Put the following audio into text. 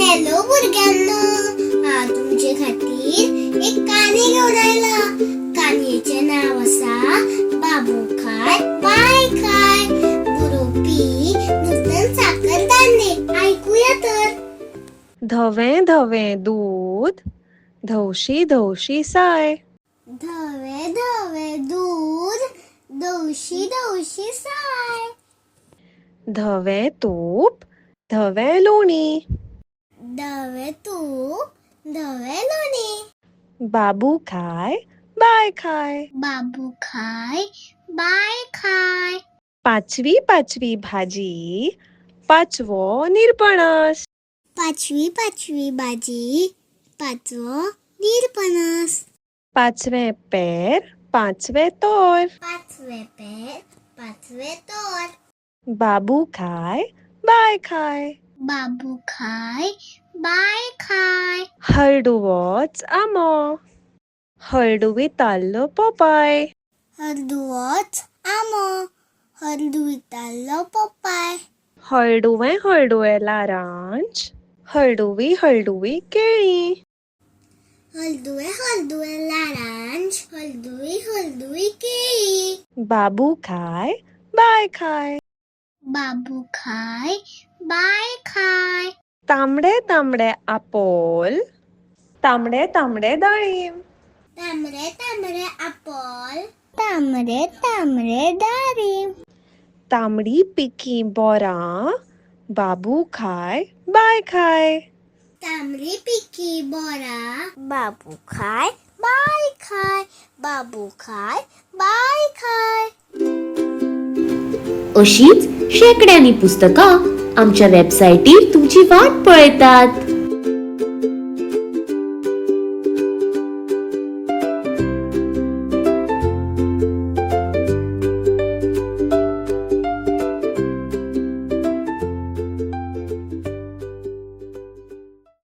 Hello भुरग्यांनो, हांव तुमचे खातीर एक काणी घेवन आयला. काणयेचें नांव आसा बाबू खाय बाय खाय. बरोवपी नूतन साखरदांडे. आयकुया तर. धवें धवें दूद, धवशी धवशी साय. धवे धवे दूद, धवशी धवशी साय. धवें तूप, धवें लोणी. धवे तूप, धवे लोणी. बाबू खाय बाय खाय. बाबू खाय बाय खाय. पाचवी पाचवी भाजी, पाचवो निरपणस. पाचवी पाचवी भाजी, पाचवो निरपणस. पाचवें पेर, पांचवें तोर. पाचवे पेर, पाचवे तोर. बाबू खाय बाय खाय. बाबू खाय बाय खाय. हळडुवोच आंबो, हळडुवी ताल्ल पोपाय. हळदुवोच आंबो, हळदुवी ताल्लो पोपाय. हळडुवें हळडुवें लारांज, हळडुवी हळडुवी केळीं. हळदुवें हळदुवें लारांज, हळदुवी हळदुवी केळीं. बाबू खाय बाय खाय. बाबू खाय बाय खाय. तांबडे तांबडे आपोल, तांबडे तांबडे डाळीम. तांबडे तांबडे आपोल, तांबडे तांबडे डाळीम. तांबडी पिकी बोरां, बाबू खाय बाय खाय. तांबडी पिकी बोरां, बाबू खाय बाय खाय. बाबू खाय बाय खाय. अशीच शेंकड्यांनी पुस्तकां आमच्या वेबसायटीर तुमची वाट पळयतात.